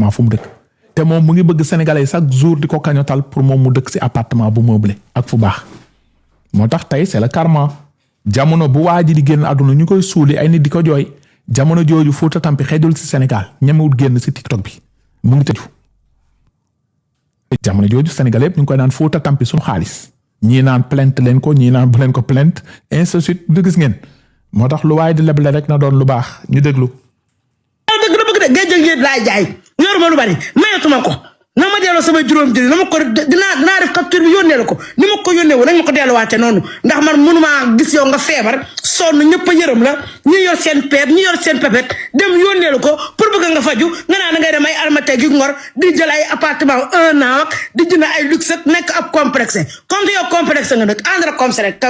appartement fu mu dëkk te moom mu ngi bëgg sénégalais chaque jour di ko kañotal pour moom mu dëkk ci appartement bu meublé ak fu baax moo tax tey c'est le karma jamono bu waa ji di génn àdduna ñu koy suuli ay nit di ko jooy jamono jooju Fouta Tampi xejul ci Sénégal ñemewut génn ci TikTok bi mu ngi tëju jamono jooju Sénégal yëpp ñu ngi koy naan Fouta Tampi suñu xaalis ñii naan plainte leen ko ñii naan bu leen ko plainte ainsi de suite du gis ngeen moo tax lu waaye di leble rek na doon lu baax ñu déglu. dëgg la bëgg de géej gi laay jaay yoruma lu bari mayatuma ko na ma delloo sama juróom jëri na ma ko dinaa def capture bi yónnee la ko ni ma ko yónnee woon nañ ma ko delluwaate noonu ndax man mënumaa gis yow nga feebar sonn ñëpp a yërëm la ñi yor seen peep ñi yor seen pepet dem yónnee la ko pour bëgg nga faju nga naan ngay dem ay almate gi ngor di jël ay appartement 1 an di jënd ay luxe nekk ab complexe comme yow complexe nga nag ànd comme ça rek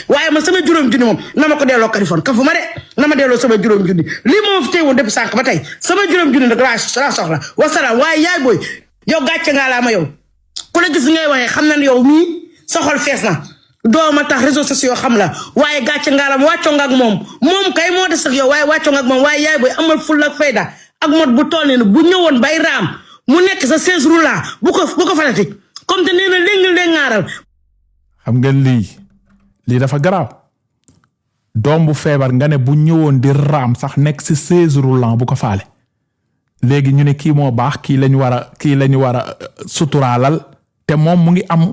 waaye man sama juróom junni moom na ma ko delloo Kaliphone kafu ma de na ma delloo sama juróom junni lii moom fi tey woon depuis sànq ba tey sama juróom junni nag laa soxla wasalaam waaye yaay booy yow gàcce ngaa laa ma yow ku la gis ngay waxee xam na ne yow mii sa xol fees na dooma tax réseaux sociaux xam la waaye gàcce ngaa la ma wàccoo nga ak moom kay moo des ak yow waaye wàccoo nga ak moom waaye yaay booy amal fulla ak fayda ak mot bu toll nii bu ñëwoon bay raam mu nekk sa 16 roulant bu ko fanati comme te nee na léegi ngaaral. xam nga lii dafa garaaw doom bu feebar nga ne bu ñëwoon di raam sax nekk ci 16 roulant bu ko faale. léegi ñu ne kii moo baax kii lañu war a suturaalal te moom mu ngi am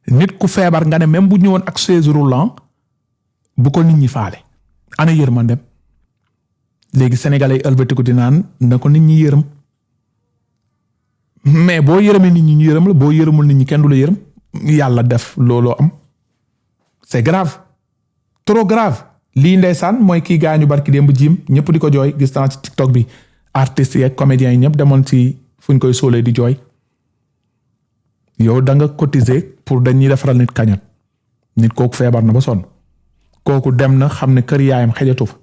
nit ku feebar nga ne même bu ñëwoon ak chaise roulant bu ko nit ñi faale ana yërmandem léegi sénégalais yi ëlbatiku di naan na ko nit ñi yërëm mais boo yërëmee nit ñi ñu yërëm la boo yërëmul nit ñi kenn du la yërëm yàlla def looloo am c'est grave trop grave lii ndeysaan mooy kii gaañu barki démb jiim ñëpp di ko jooy gis naa ci TikTok bi artistes yi ak comédiens yi ñëpp demoon ci fuñ koy sóolee di jooy yow da nga cotiser pour dañuy defaral nit kañot nit kooku feebar na ba sonn kooku dem na xam ne kër yaayam xejatu fa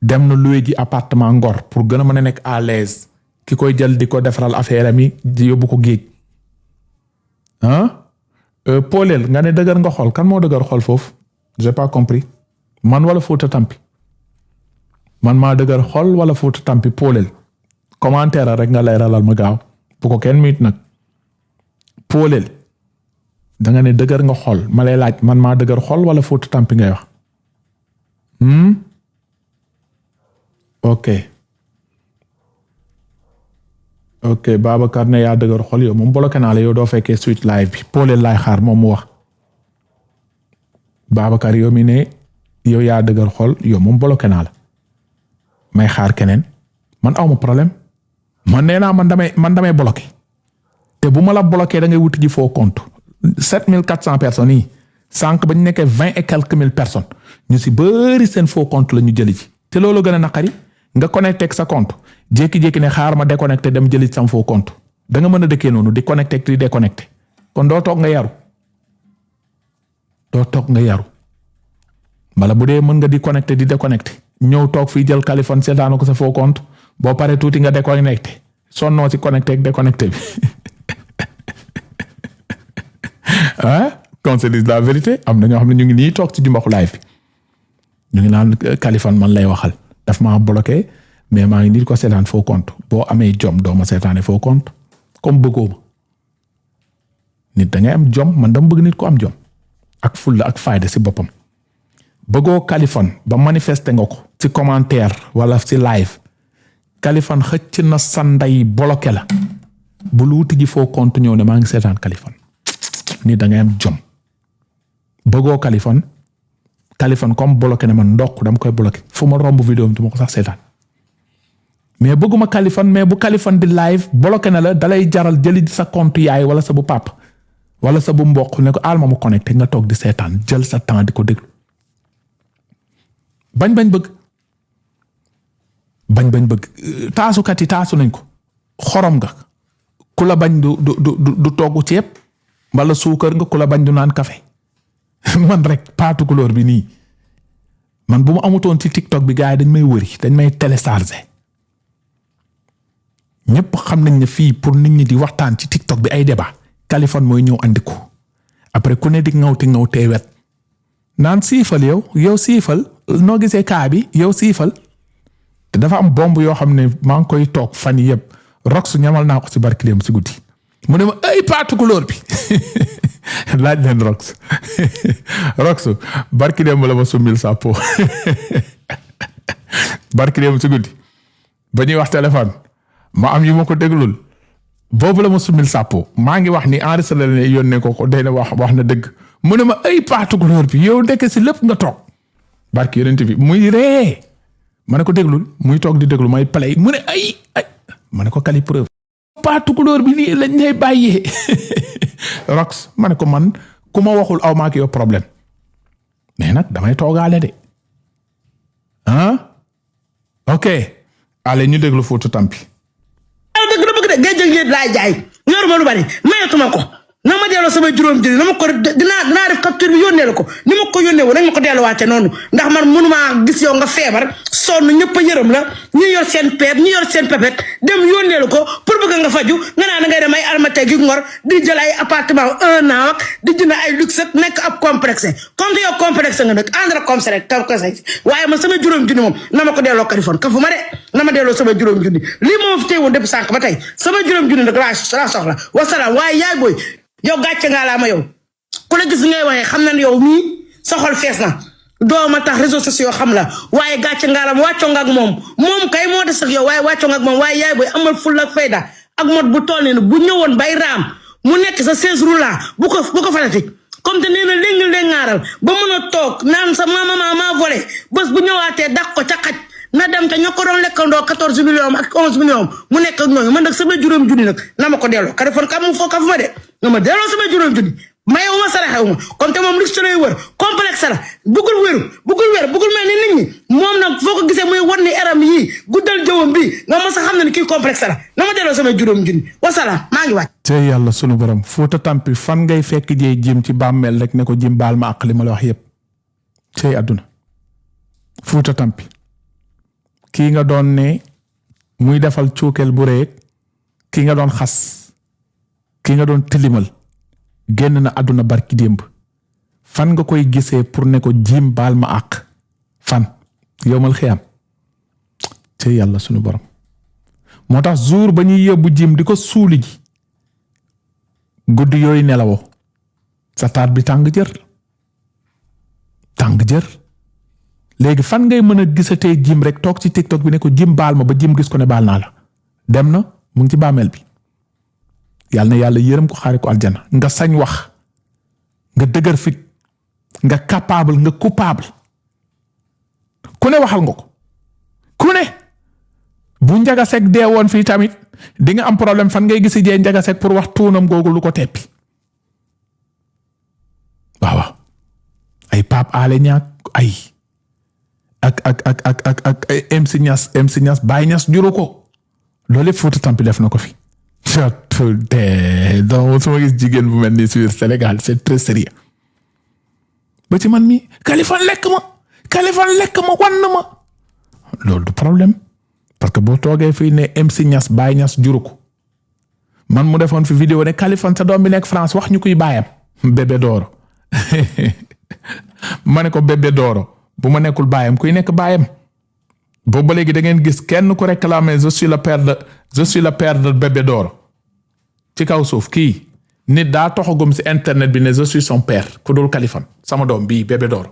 dem na loué ji appartement Ngor pour gën a mën a nekk à l'aise ki koy jël di ko defaral affaire am yi di yóbbu ko géej Polel nga ne dëgër nga xool kan moo dëgër xool foofu j'ai pas compris man wala Fouta Tampi man maa dëgër xol wala Fouta Tampi Polel commentaire rek nga leeralal ma gaaw bu ko kenn miit nag Polel da nga ne dëgër nga xol ma lay laaj man maa dëgër xol wala Fouta Tampi ngay wax ok Babacar ne yaa dëgër xol yow moom bloqué naa la yow doo fekkee suite live bi Polel laay xaar moom mu wax Babacar yow mi ne yow yaa dëgër xol yow moom bloqué naa la may xaar keneen man awma problème man nee naa man damay bloqué te bu ma la bloqué da ngay wuti ji faux compte 7400 personnes yi sànq ba ñu nekkee 20 et quelques mille personnes ñu si bëri seen faux compte la ñu jëli ji te loolu gën a naqari nga connecté ak sa compte jékki-jékki ne xaar ma déconnecté dem jëli sam faux compte da nga mën a dëkkee noonu di connecté di déconnecté kon doo toog nga yaru bala bu dee mën nga di connecté di déconnecté ñëw toog fii jël Kaliphone seetaanu ko sa faux compte boo paree tuuti nga déconnecté sonnoo si connecté ak déconnecté bi qu'on se dise la vérité am na ñoo xam ne ñu ngi nii toog ci jumbaxu live bi ñu ngi naan Kaliphone man lay waxal daf maa bloqué mais maa ngi nii ko seetaan faux compte boo amee jom doo ma seetaane faux compte comme bëggoo ma nit da ngay am jom man dama bëgg nit ko am jom ak fulla ak fayda si boppam bëggoo Kaliphone ba manifesté nga ko ci commentaire wala ci live Kaliphone xëcc na sa ndey bloqué la bu lu wuti ji faux compte ñëw ne maa ngi seetaan Kaliphone nit da ngay am jom bëggoo Kaliphone comme bloqué ne man ndokk dama koy bloqué fu ma romb vidéo am du ma ko sax seetaan mais bëgguma Kaliphone mais bu Kaliphone di live bloqué na la dalay jaral jëli sa compte yaay wala sa bu pap wala sa bu mbokk ne ko alma ma connecté nga toog di seetaan jël sa temps di ko déglu bañ bëgg taasukat yi taasu nañ ko xorom nga ku la bañ du togg ceeb wala suukar nga ku la bañ du naan café man rek paatu couleur bi nii man bu ma amutoon ci TikTok bi gars yi dañ may wëri dañ may télécharger ñëpp xam nañ ne fii pour nit ñi di waxtaan ci TikTok bi ay débat Kaliphone mooy ñëw andi ko après ku ne di ŋawtee wet naan siifal yow siifal noo gisee kaa bi yow siifal te dafa am bomb yoo xam ne maa ngi koy toog fan yëpp rox ñamal naa ko ci barki dem ci guddi mu ne ma ay paatu couleur bi laaj leen rox barki dem la ma summil sapo barki dem ci guddi ba ñuy wax téléphone ma am yu ma ko déglul boobu la ma summil sapo maa ngi wax ni enregistré la yónnee ko day na wax na dëgg mu ne ma ay paatu couleur bi yow ndekk si lépp nga toog barki yonent bi muy ree ma ne ko déglul muy toog di déglu may play mu ne ay ma ne ko kali preuve paatu couleur bi nii lañ lay bàyyee rox ma ne ko man ku ma waxul aw maa ki yow problème mais nag damay toogaale de ok allez ñu déglu Fouta Tampi dëgg la bëgg de géej gi laay jaay yoruma lu bari mayatuma ko na ma delloo sama juróom jëli na ma ko dinaa def capture bi yónnee la ko ni ma ko yónnee woon nañ ma ko delluwaate noonu ndax man mënumaa gis yow nga feebar sonn ñëpp a yërëm la ñi yor seen peep ñi yor seen pepet dem yónnee la ko pour bëgg nga faju nga naa da ngay dem ay almate gi ngor di jël ay appartement 1 an ak di jënd ay luxe ak nekk ab complexe comme yow complexe nga nag àndra comme ça rek waaye man sama juróom junni moom na ma ko delloo Kaliphone kafu ma de na ma delloo sama juróom junni lii moom fi téewoon depuis sànq ba tey sama juróom junni nag laa soxla wasalaam waaye yaay booy yow gàcce ngaa laa ma yow ku la gis ngay waxee xam na ne yow mii sa xol fees na doo ma tax réseaux sociaux xam la waaye gàcce ngaa la ma wàccoo nga ak moom kay moo des ak yow waaye wàccoo nga ak moom waaye yaay booy amal ful ak fayda ak mot bu toll nii bu ñëwoon bay raam mu nekk sa 16 roulant bu ko fanati comme te nee na léegi ngaaral ba mën a toog naan sa mama maa volé bés bu ñëwaatee dàq ko ca xaj na dem te ñoo ko doon lekkandoo 14 millions ak 11 millions mu nekk ak ñooñu man nag sama juróom junni nag na ma ko delloo Kaliphone kam mu foo kafu ma de na ma delloo sama juróom junni mayewu ma saraxewu ma comme te moom lu lay wër complexe la bëggul mel ni nit ñi moom nag foo ko gisee muy wan ni eram yii guddal jëwam bi nga mos a xam ne ni kii complexe la na ma delloo sama juróom junni wasalaam maa ngi wàcc tey yàlla sunu borom Fouta Tampi fan ngay fekk jee jim ci bàmmeel rek ne ko jim baal ma ak li ma la wax yépp tey àdduna Fouta Tampi kii nga doon ne muy defal cuukeel bu reek kii nga doon xas kii nga doon tilimal génn na àdduna barki démb fan nga koy gisee pour ne ko jim baal ma àq fan yowmal xiyam te yàlla sunu borom moo tax jour ba ñuy yóbbu jim di ko suuli ji guddi yooyu nelawoo sa taat bi tàng jër léegi fan ngay mën a gisatee jim rek toog ci TikTok bi ne ko jim baal ma ba jim gis ko ne baal naa la dem na mu ngi ci bàmmeel bi yàlla na yàlla yërëm ko xaare ko aljana nga sañ wax nga dëgër fit nga capable nga coupable ku ne waxal nga ko ku ne bu Njaga Sekk dee woon fii tamit di nga am problème fan ngay gisi jee Njaga Sekk pour wax tuunam googu lu ko teppi waaw ay Pape Alé Niang ay ak MC Niass Baye Niass juru ko loolu lépp Fouta Tampi def na ko fi donc su ma gis jigéen bu mel ni sur Sénégal c'est très sérieux ba ci man mi Kaliphone lekk ma wan ma loolu du problème parce que boo toogee fii ne MC Niass Baye Niass juru ko man mu defoon fi vidéo ne Kaliphone sa doom bi nekk France wax ñu koy baayam bébé Doro ma ne ko bébé Doro bu ma nekkul baayam kuy nekk baayam boobu ba léegi da ngeen gis kenn ku réclamer je suis le père de bébé Doro ci kaw suuf kii nit daa toxagum ci internet bi ne je suis son père ku dul Kaliphone sama doom bii bébé Doro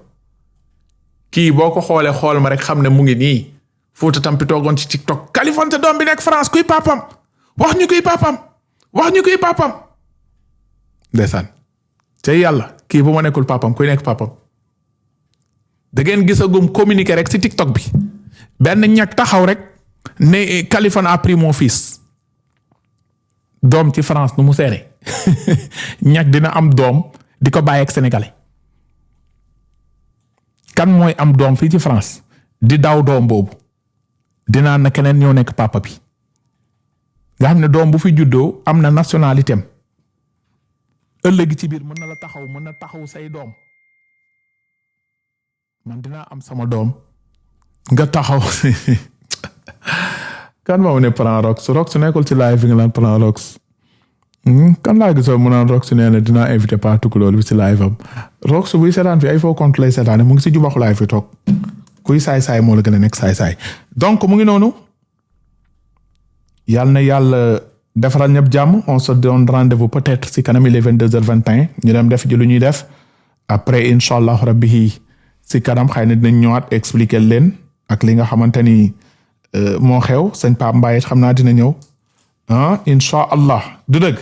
kii boo ko xoolee xool ma rek xam ne mu ngi nii Fouta Tampi toogoon ci TikTok Kaliphone sa doom bi nekk France kuy papam wax ñu kuy papam ndeysaan te yàlla kii bu ma nekkul papam kuy nekk papam da ngeen gisagum communiquer rek ci TikTok bi benn ñag taxaw rek ne Kaliphone a pris mon fils doom ci France nu mu seere ñag dina am doom di ko bàyyi ak sénégalais kan mooy am doom fii ci France di daw doom boobu dinaa na keneen ñoo nekk papa bi nga xam ne doom bu fi juddoo am na nationalité am ëllëg ci biir mën na taxaw say doom man dinaa am sama doom nga taxaw kan moo ne plan Rox nekkul ci live bi nga naan plan Rox kan laa gisoo mu naan Rox nee na dinaa invité partout loolu bi ci live am Rox buy seetaan fi ay faux compte lay seetaane mu ngi ci jubaxu live fi toog kuy saay-saay moo la gën a nekk saay-saay donc mu ngi noonu yàlla na yàlla defaral ñëpp jàmm on se donne rendez-vous peut-être si kanam il est 22h21 ñu dem def ji lu ñuy def après incha allah rabbi si kanam xëy na dinañ ñëwaat expliquer leen ak li nga xamante ni moo xew sëñ Pape Mbaye xam naa dina ñëw incha allah du dëgg